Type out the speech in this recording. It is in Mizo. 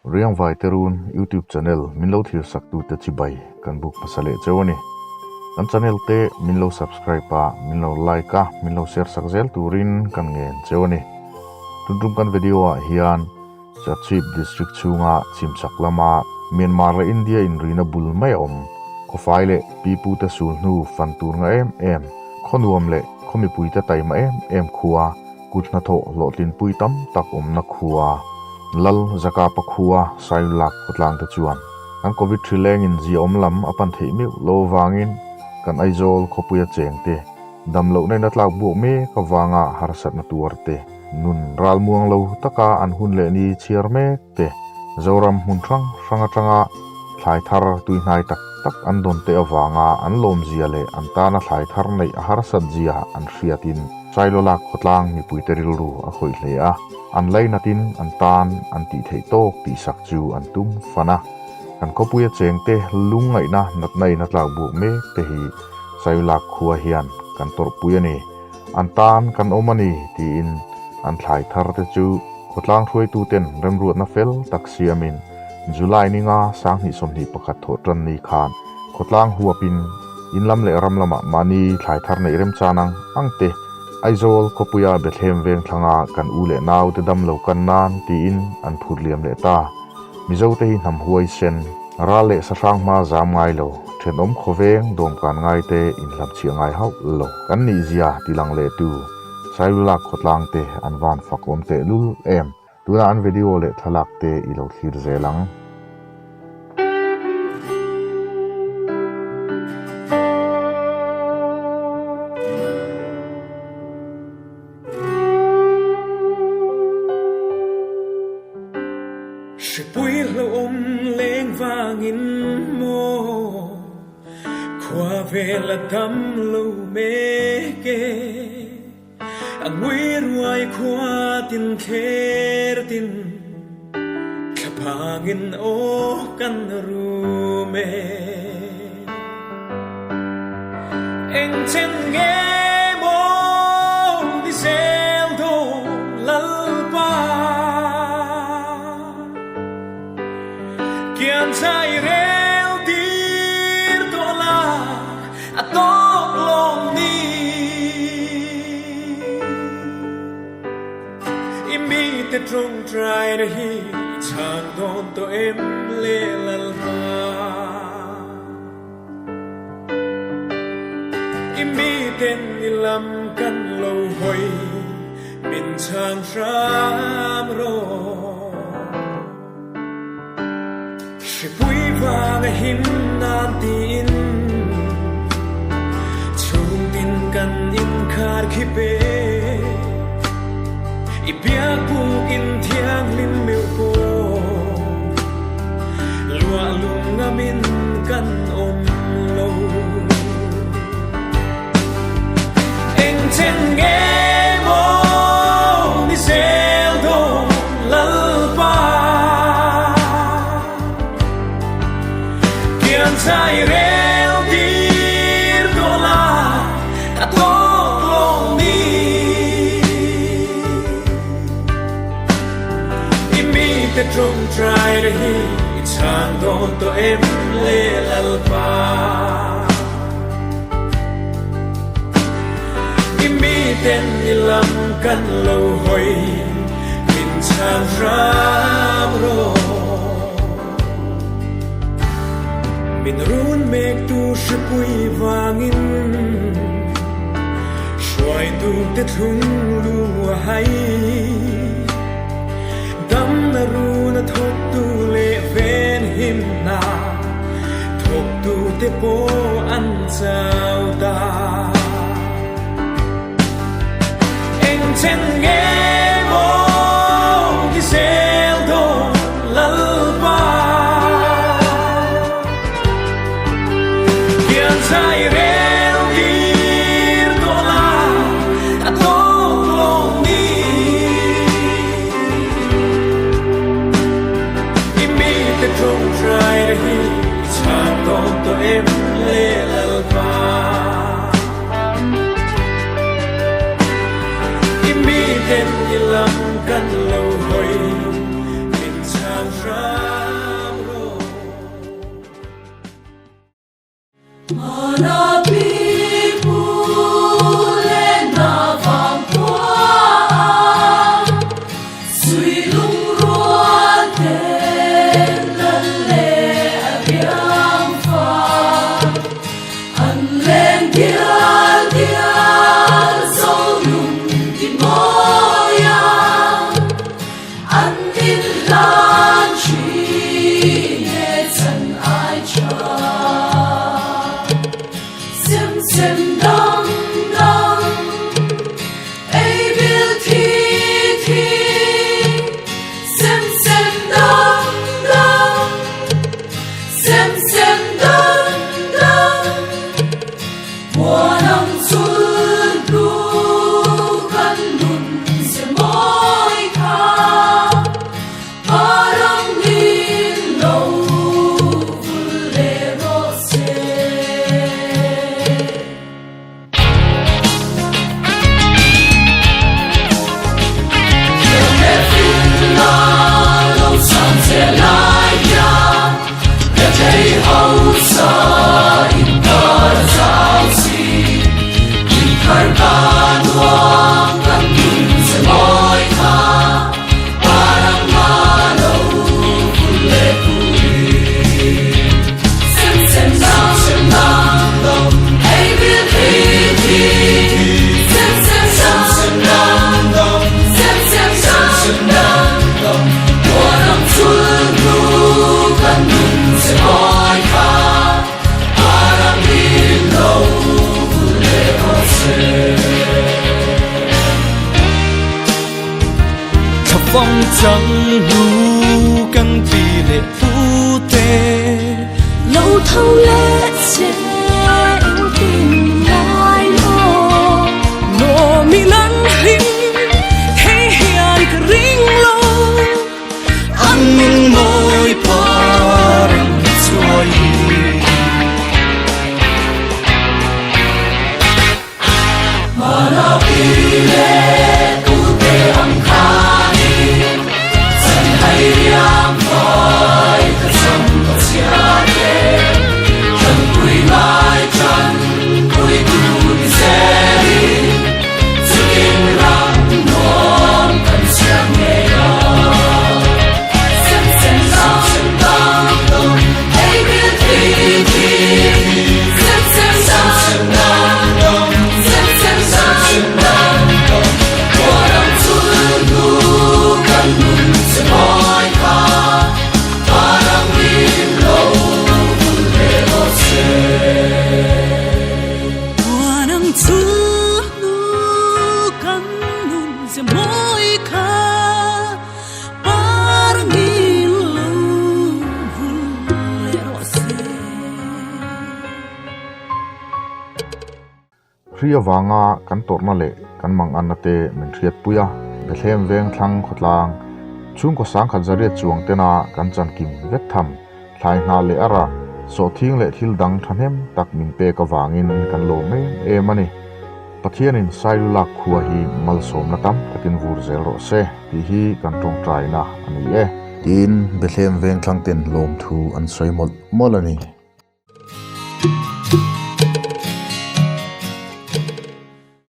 Riangvai Terun YouTube channel min lo thlir sak tute chibai kan buk hmasa leh cheu a ni. Kan channel te min lo subscribe a, min lo like a, min lo share sak zel turin kan ngen cheu a ni. Tuntum kan video ah hian Serchhip District chhunga chhimchhak lama Myanmar leh India inrina bul mai a awm. Khawfai leh pipute sul hnu fan tur nga em em, khaw nuam leh khaw mipuite taima em em khua, kut hnathawh hlawhtlinpui tam tak awmna khua, Lal Zakapa khua Sailulak khawtlang te chuan kan Covid hri lengin ziaawm lam a pan theih meuh lo avangin kan Aizawl khawpuia chengte Dam lohna in a tlak buak mek avanga harsatna tuar te, nun ral muang lo taka an hun leh ni chhiar mek te, Zoram hmun hrang hrang atanga thlai thar tuihnai tak tak an dawn te avanga an lawmzia leh an tana thlai thar neih a harsat zia an hriatin Sailawlak khawtlang mipuite rilru a khawih hle a, an lainatin an tan an tih theih tawk tihsak chu an tum fan a. Kan khawpuia chengte lungngaihna natna in a tlak buak mek te hi Sailak khua hian kan tawrhpui a ni, an tan kan awm a ni tiin an thlai thar te chu khawtlang hruaituten remruatna fel tak siamin July ninga 2021 thawh tan ni khan khawtlang huapin in lam leh ram lamah mahni thlai thar neih remchan ang ang te Aizawl khawpuia Bethlehem veng thlanga kan u leh nau te dam lo kan nan tiin an phut liam leh ta. Mizote hi hnam huaisen, ral leh sahrang hma zam ngai lo, thenawm khawveng dawmkan ngaite inhlamchhiah ngai hauh lo. Kan nihzia tilang leh tu Sailulak khawtlang te an van fakawm teh lul em? Tunah an video leh thlalak te i lo thlir zel ang. Hripui hlauhawm leng vangin maw khua vel a dam lo mek e, a ngui ruai khua tin thler tin thlaphangin aw kan rum e. Eng chen nge maw ni zel dawn Lalpa? Kian chai rel tir tawh la a tawk lawng ni. I mite tawngtaina hi i chhang dawn tawh em le Lalpa? I miten i lam kan lo hawi, min chhang hram rawh. Hripui vang a him nan tiin chhungtin kan inkhar khi pe. I biakbuk in thianghlim meuh pawh luah lung ngamin kan awm lo. Eng chen nge maw ni zel dawn Lalpa? Kian chai rel tir tawh la a tawk lawng ni. I mite tawngtai na hi i chhang dawn tawh em le Lalpa? I miten i lam kan lo hawi, min chhang hram rawh. Min run mektu hripui vangin hruaitute thlung lu a hai. Damna run a thawktu leh venhimna thawktute pawh an chau ta. Eng chen nge maw ni zel dawn Lalpa? Kian chai rel tir tawh la a tawk lawng ni. I mite tawngtai na hi i chhang dawn tawh em? em le Lalpa? I miten i lam kan lo hawi, min chhang hram rawh. Thlafam chang hnu kan pi leh pu te. Lo tho leh che engtin ngai maw. Lawmi lan hlim thei hian ka ring lo. An min mawi par ang chuai. Hri avanga kan tawrhna leh kan manganna te min hriatpui a, Bethlehem veng thlang khawtlang chhungkaw sangkhat zariat chuang tena kan chankim vek tham. Thlai hnah leh a rah, sawhthing leh thil dang thahnem tak min pek avangin kan lawm em em a ni. Pathianin Sailulak khua hi malsawmna tam takin vur zel rawh se tih hi kan tawngtaina a ni e. Tiin Bethlehem vengthlang ten lawmthu an sawi mawlh mawlh a ni.